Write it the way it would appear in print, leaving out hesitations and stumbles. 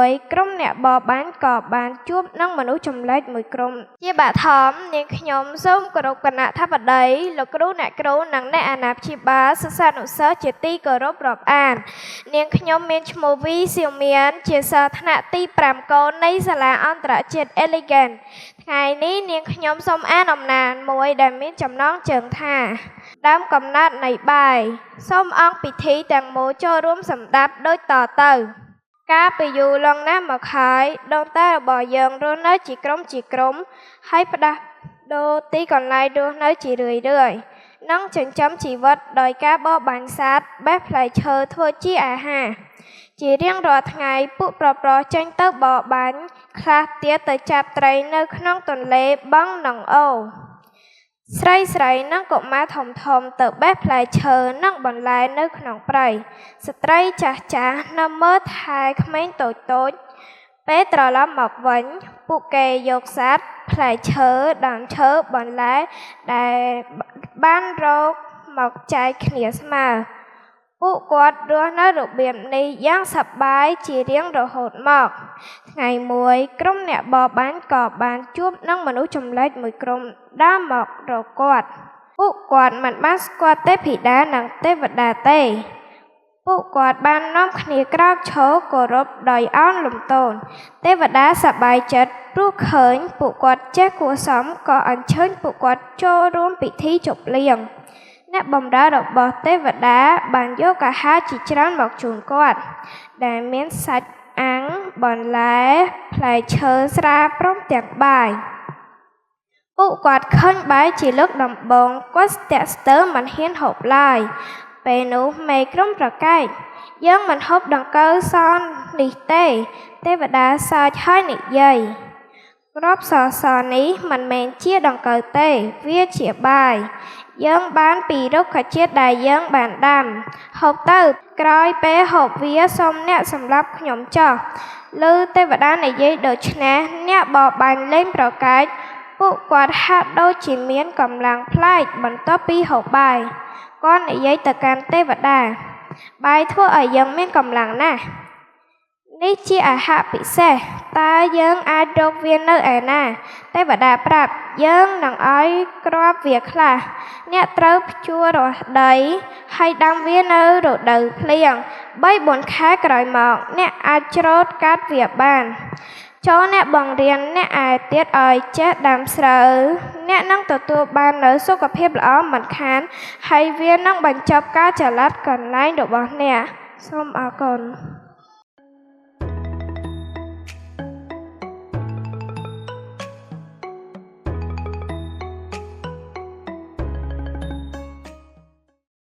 មួយ ក្រុមអ្នកបរបាញ់ក៏បានជួបនឹងមនុស្សចម្លែកមួយក្រុម ជាបឋមនាងខ្ញុំសូមគោរពគណៈធិបតីលោកគ្រូអ្នកគ្រូនិងអ្នកអាណាព្យាបាលសិស្សានុសិស្សជាទីគោរពរាប់អាន នាងខ្ញុំមានឈ្មោះវីសៀវមានជាសិស្សថ្នាក់ទី5កូននៃសាលាអន្តរជាតិ Elegant ថ្ងៃនេះនាងខ្ញុំសូមអានអំណានមួយដែលមានចំណងជើងថា ដើមកំណើតនៃបាយសូមអង្គពិធីទាំងមូលចូលរួមសម្ដាប់ដូចតទៅ កាលពីយូរលង់ណាស់មកហើយដូនតារបស់យើងរស់នៅជាក្រុមជាក្រុមហើយផ្លាស់ប្ដូរទីកន្លែងរស់នៅជារឿយៗនិងចិញ្ចឹមជីវិតដោយការបរបាញ់សត្វបេះផ្លែឈើធ្វើជាអាហារ ជារៀងរាល់ថ្ងៃពួកប្រុសៗចេញទៅបរបាញ់ខ្លះទៀតទៅចាប់ត្រីនៅក្នុងទន្លេបឹងនិងអូរ ស្រីស្រីនិងកុមារធំធំទៅបេះផ្លែឈើនិងបន្លែនៅក្នុងព្រៃស្ត្រីចាស់ចាស់នៅមើលថែក្មេងតូចតូចៗពេលត្រឡប់មកវិញពួកគេយកសត្វផ្លែឈើដើមឈើបន្លែដែលបានរកមកចែកគ្នាស្មើពួកគាត់រស់នៅរបៀបនេះយ៉ាងសប្បាយជារៀងរហូតមក ថ្ងៃមួយក្រុមអ្នកបរបាញ់ក៏បានជួបនឹងមនុស្សចម្លែកមួយក្រុមដើរមករកគាត់ ពួកគាត់មិនបានស្គាល់ទេពធីតានិងទេវតាទេ ពួកគាត់បាននាំគ្នាក្រោកឈរគោរពដោយឱនលំទោនទេវតាសប្បាយចិត្តព្រោះឃើញពួកគាត់ចេះគួរសមក៏អញ្ជើញពួកគាត់ចូលរួមពិធីជប់លៀងអ្នកបម្រើរបស់ទេវតាបានយកអាហារជាច្រើនមកជូនគាត់ ដែលមានសាច់អាំងបន្លែផ្លែឈើស្រាព្រមទាំងបាយ ពួកគាត់ឃើញបាយជាលើកដំបូងគាត់ស្ទាក់ស្ទើរមិនហ៊ានហូបឡើយ ពេលនោះមេក្រុមប្រកែកយើងមិនហូបដង្កូវសនេះទេ ទេវតាសើចហើយនិយាយគ្រាប់សសនេះមិនមែនជាដង្កូវទេ វាជាបាយ យើងបានពីរុក្ខជាតិដែលយើងបានដាំហូបទៅក្រោយពេលហូបវាសូមអ្នកសម្លាប់ខ្ញុំចោះឮទេវតានិយាយដូច្នេះអ្នកបរបាញ់លែងប្រកែកពួកគាត់ហាក់ដូចជាមានកម្លាំងប្លែកបន្ទាប់ពីហូបបាយគាត់និយាយទៅកាន់ទេវតាបាយធ្វើឲ្យយើងមានកម្លាំងណាស់នេះជាអាហារពិសេសតើយើងអាចរកវានៅឯណាទេវតាប្រាប់យើងនឹងឲ្យគ្រាប់វាខ្លះអ្នកត្រូវភ្ជួររាស់ដីហើយដាំវានៅរដូវភ្លៀង3-4ខែក្រោយមកអ្នកអាចច្រូតកាត់វាបានចូលអ្នកបង្រៀនអ្នកឯទៀតឲ្យចេះដាំស្រូវអ្នកនឹងទទួលបាននូវសុខភាពល្អមិនខានហើយវានឹងបញ្ចប់ការចល័តកន្លែងរបស់អ្នកសូមអរគុណ។